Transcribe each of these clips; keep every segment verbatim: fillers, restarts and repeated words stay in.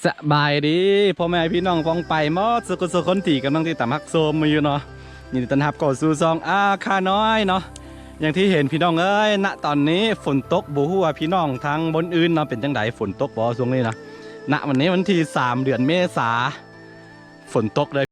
สบายดี พ่อแม่พี่น้องป้องไปหมด สุขสุขคนที่กำลังติดตามฮักชมมาอยู่เนาะ ยินดีต้อนรับเข้าสู่ช่องอาคาน้อยเนาะ อย่างที่เห็นพี่น้องเอ้ย ณ ตอนนี้ฝนตก บ่ฮู้ว่าพี่น้องทางบนอื่นเนาะ เป็นจังใด ฝนตกบ่ช่วงนี้เนาะ ณ วันนี้วันที่สาม เดือนเมษา ฝนตกเลย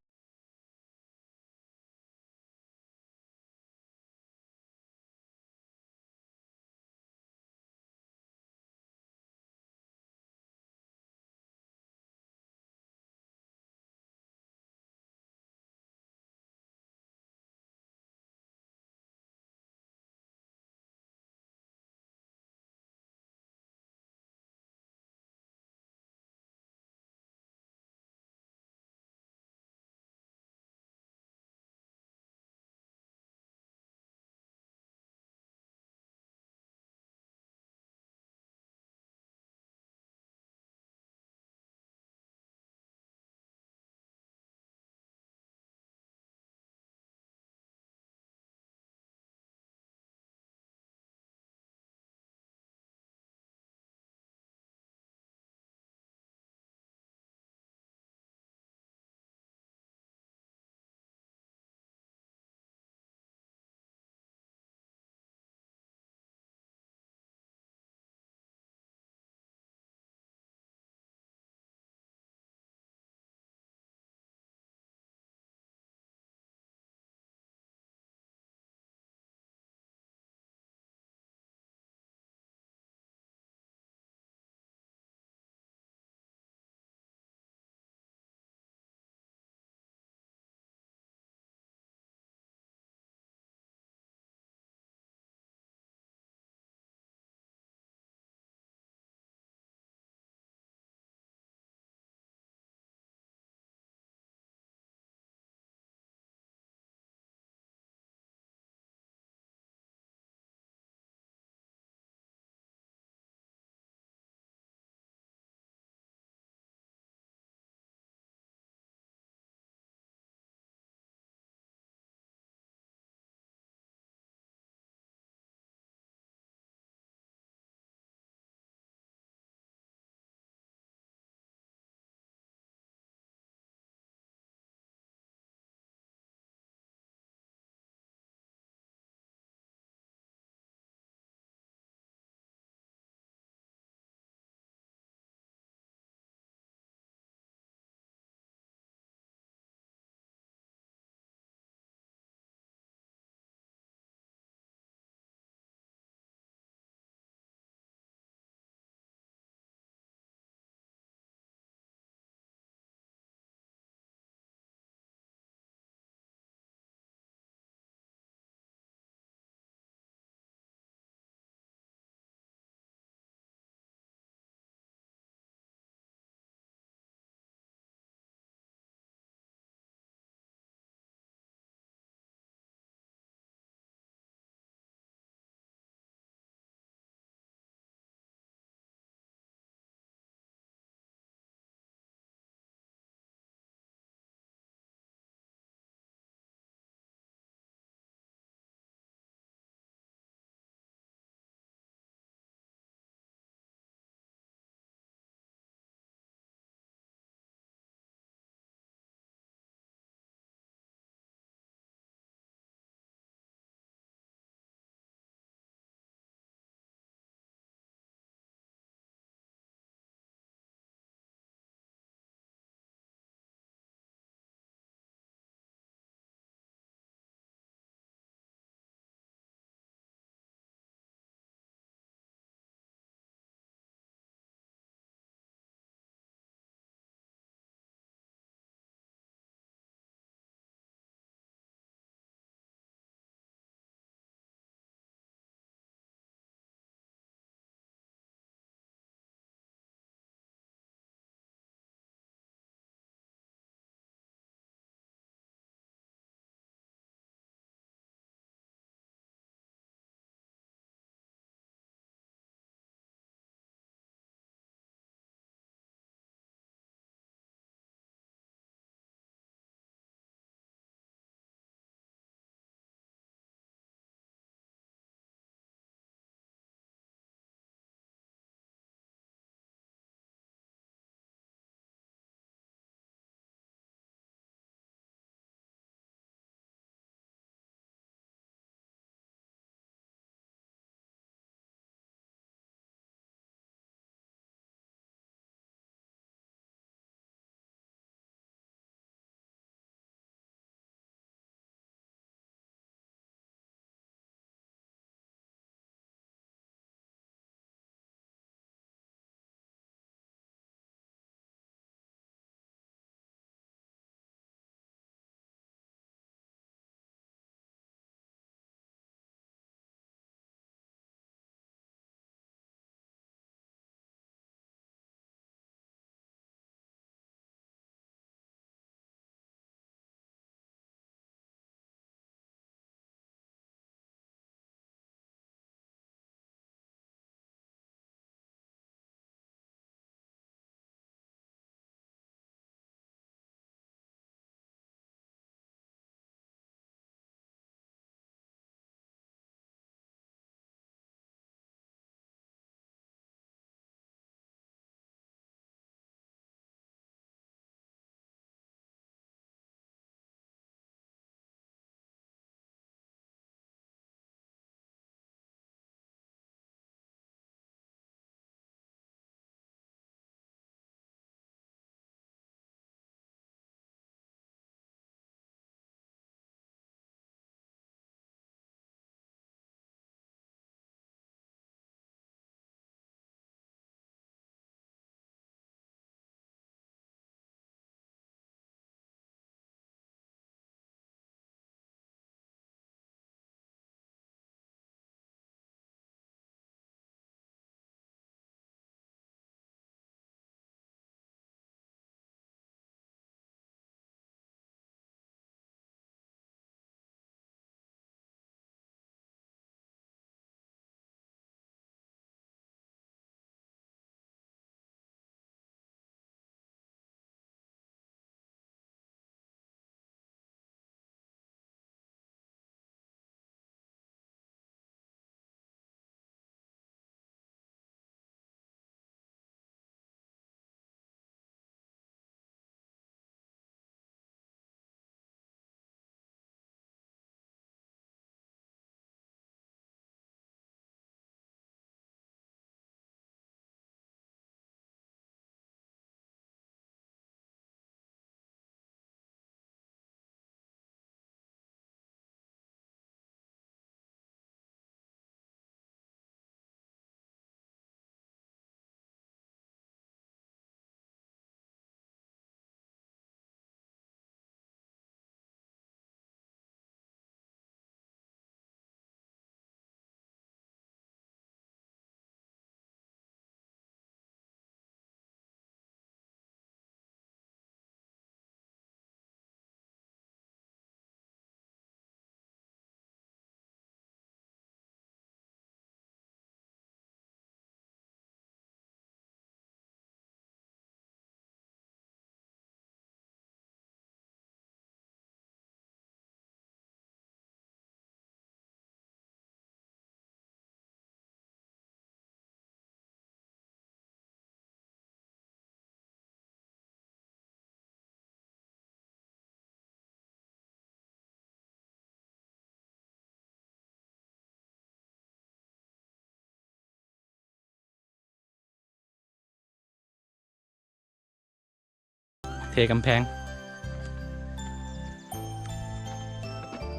เทกำแพง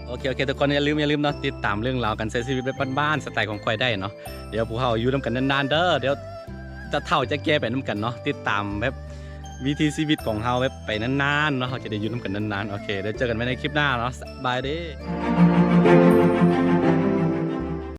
โอเค โอเค ทุกคนอย่าลืม อย่าลืมเนาะ ติดตามเรื่องราวการใช้ชีวิตแบบบ้านๆ สไตล์ของข้อยได้เนาะ เดี๋ยวพวกเราอยู่ร่วมกันนานๆ เด้อ เดี๋ยวจะเฒ่าจะแก่ไปนำกันเนาะ ติดตามแบบวิถีชีวิตของเราแบบไปนานๆ เนาะ เราจะได้อยู่ร่วมกันนานๆ โอเค เดี๋ยวเจอกันใหม่ในคลิปหน้าเนาะ สบายดี